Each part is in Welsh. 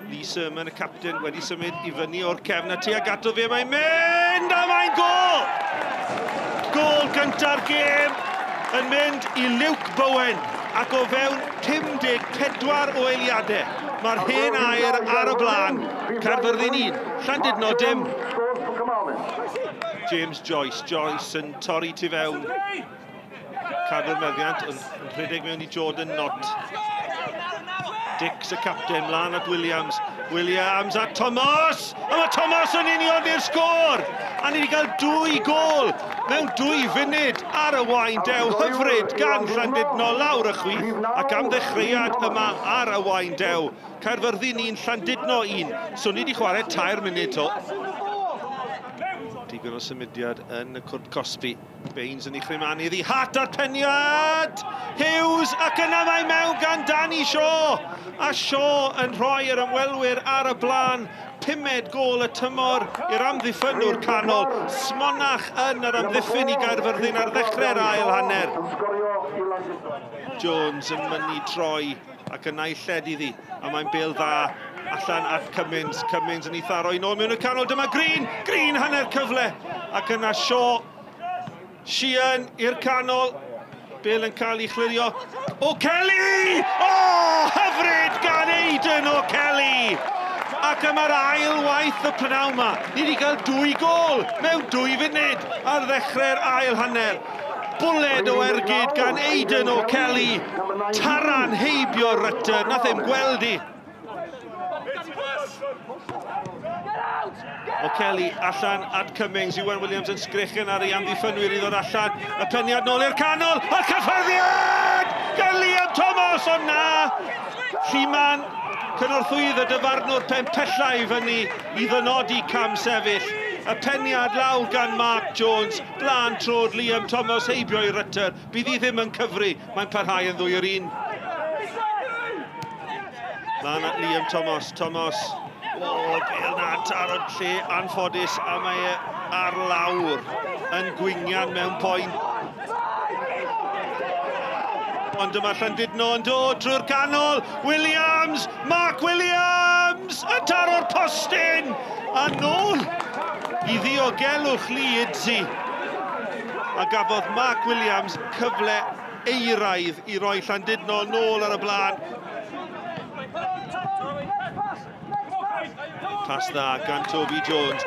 Lee Surman, y captain, wedi symud i fyny o'r cefn a tuag ato fe, mae'n mynd a mae'n gôl! Gôl gynta'r gêm yn mynd i Luke Bowen ac o fewn 54 o eiliadau mae'r hen air ar y blaen. Caerfyrddin 1, Llandudno dim. James Joyce, Joyce yn torri tu fewn. Cadw'r meddiant yn rhedeg mewn i Jordan Knott. Dix y capten, mlaen at Williams. Williams at Thomas! A mae Thomas yn union i'r sgôr! A ni wedi cael 2 gôl mewn 2 funud ar y wain dew hyfryd gan Llandudno lawr y chwith ac am ddechreuad yma ar y wain dew. Caerfyrddin 1, Llandudno 1. So ni wedi chwarae 3 munud to. Digon o symudiad yn y cwrt cosbi. Baines yn ei chrymanu iddi. Hart a'r peniad! Hughes ac yna mae mewn gan Danny Shaw! A Shaw yn rhoi yr ymwelwyr ar y blaen. 5ed gôl y tymor i'r amddiffynnwr canol. Smonach yn yr amddiffyn i Gaerfyrddin ar ddechrau'r ail hanner. Jones yn mynnu troi ac yna i lled iddi. A mae'n bêl dda allan at Cummins. Cummins yn ei tharo i nôl mewn y canol. Dyma Green! Green hanner cyfle! Ac yna Shaw. Sheehan i'r canol. Bêl yn cael ei chlirio. O'Kelly! O, hyfryd gan Aidan O'Kelly! Ac yma'r ail waith y prynawn yma. Ni wedi cael 2 gôl mewn 2 funud ar ddechrau'r ail hanner. Bwled o ergyd gan Aidan O'Kelly. Taran heibio Rutter. Nath e'm gweld i. O'Kelly allan at Cummings. Iwan Williams yn sgrechen ar ei amddiffynwyr i ddod allan. Y peniad nôl i'r canol. A'r cyffyrddiad! Gan Liam Thomas, ond na! Lluman, cynorthwyydd y dyfarnwr pen pella i fyny i ddynodi cam sefyll. Y peniad lawr gan Mark Jones. Blaen trod Liam Thomas heibio i Rutter. Bydd hi ddim yn cyfri. Mae'n parhau yn 2-1. Lan at Liam Thomas. Thomas. O, bêl na taro lle anffodus a mae e ar lawr yn gwingian mewn poen. Ond dyma Llandudno yn dod trwy'r canol. Williams! Mark Williams! Yn taro'r postyn! A nôl i ddiogelwch Lee Idzi. A gafodd Mark Williams cyfle eiraidd i roi Llandudno nôl ar y blaen. Pas dda gan Toby Jones.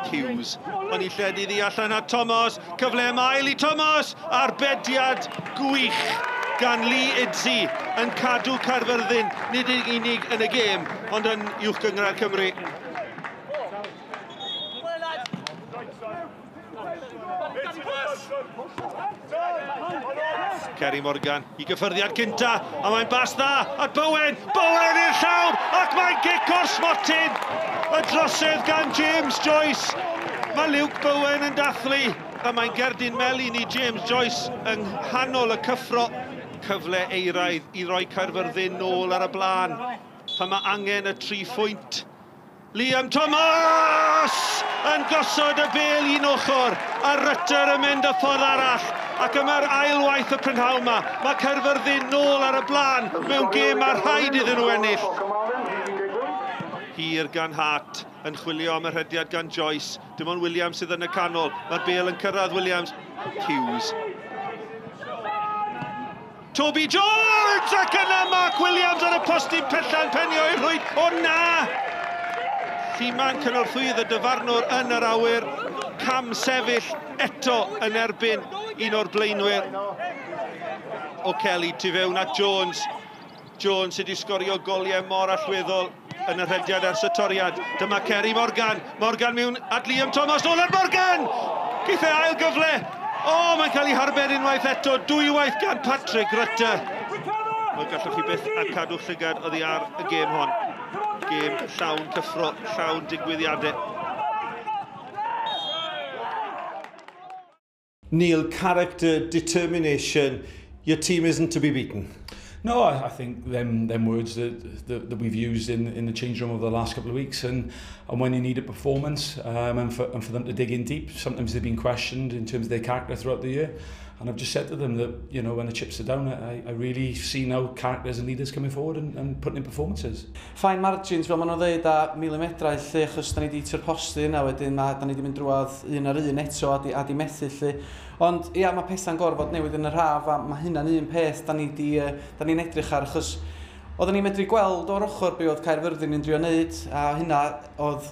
Hughes. Ond i lledu iddi allan at Thomas. Cyfle am ail i Thomas. Arbediad gwych gan Lee Idzi yn cadw Caerfyrddin nid yn unig yn y gêm, ond yn Uwch Gynghrair Cymru. Kerry Morgan i gyffyrddiad cynta, a mae'n bas dda at Bowen. Bowen i'r llawr, ac mae'n gic o'r smotyn. Y drosedd gan James Joyce. Mae Luke Bowen yn dathlu, a mae'n gerdyn melyn i James Joyce yng nghanol y cyffro. Cyfle eiraidd i roi Caerfyrddin nôl ar y blaen, pan mae angen y 3 phwynt. Liam Thomas yn gosod y bêl un ochr, a Rutter yn mynd y ffordd arall. Ac yma'r ail waith y prynhawn yma. Mae Caerfyrddin nôl ar y blaen mewn gêm a rhaid iddyn nhw ennill. Hir gan Hart yn chwilio am y rhediad gan Joyce. Dim ond Williams sydd yn y canol. Mae'r bêl yn cyrraedd Williams. Hughes. Toby Jones! Ac yna Mark Williams ar y postyn pella'n penio i'r rhwyd. O na! Lluman cynorthwyydd y dyfarnwr yn yr awyr. Cam sefyll eto yn erbyn un o'r blaenwyr. O'Kelly tu fewn at Jones. Jones sydd wedi sgorio goliau mor allweddol yn y rhediad ers y toriad. Dyma Kerry Morgan. Morgan mewn at Liam Thomas. Nôl at Morgan! Geith e ail gyfle. O, mae'n cael ei harbed unwaith eto. Dwywaith gan Patrick Rutter. Wel, gallwch chi byth a cadw llygad oddi ar y gêm hon. Gêm llawn cyffro, llawn digwyddiadau. Neil, character, determination, your team isn't to be beaten. No, I think them words that we've used in the change room over the last couple of weeks, and when you need a performance, and for them to dig in deep, sometimes they've been questioned in terms of their character throughout the year. And I've just said to them that, when the chips are down, I really see now characters and leaders coming forward and putting in performances. Fine margins, fel maen nhw'n dweud, a milimedrau lle, achos da ni wedi tio'r postyn, a wedyn da ni wedi mynd drwadd un ar un eto a di methu lle. Ond ia, mae pethau'n gorfod newid yn yr haf, a mae hynna'n un peth da ni'n edrych ar, achos oedden ni'n medru gweld o'r ochr be oedd Caerfyrddin yn drio wneud, a hynna oedd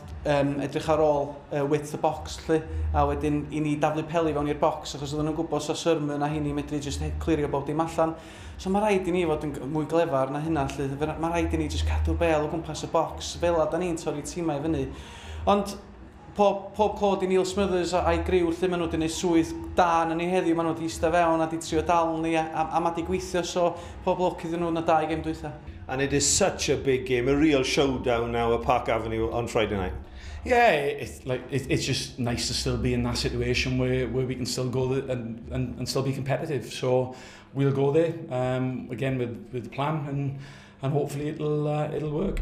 edrych ar ôl width the box, lle, a wedyn i ni daflu peli fewn i'r box, achos oedden nhw'n gwybod sa Sherman a hynny medru just clirio bob dim allan. So mae rhaid i ni fod yn mwy glefar na hynna, lle. Mae rhaid i ni just cadw'r bel o gwmpas y box, fel a da ni'n torri tîmau fyny. Ond pob clod i Neil Smothers a'i griw lle, maen nhw wedi gwneud swydd da yn ni heddiw, maen nhw wedi eistedd fewn a wedi trio dal ni a mae wedi gweithio, so pob lwc iddyn nhw yn y dau gêm dwytha. And it is such a big game, a real showdown now at Park Avenue on Friday night. Yeah, it's like it's just nice to still be in that situation where we can still go there and still be competitive. So we'll go there again with the plan and hopefully it'll work.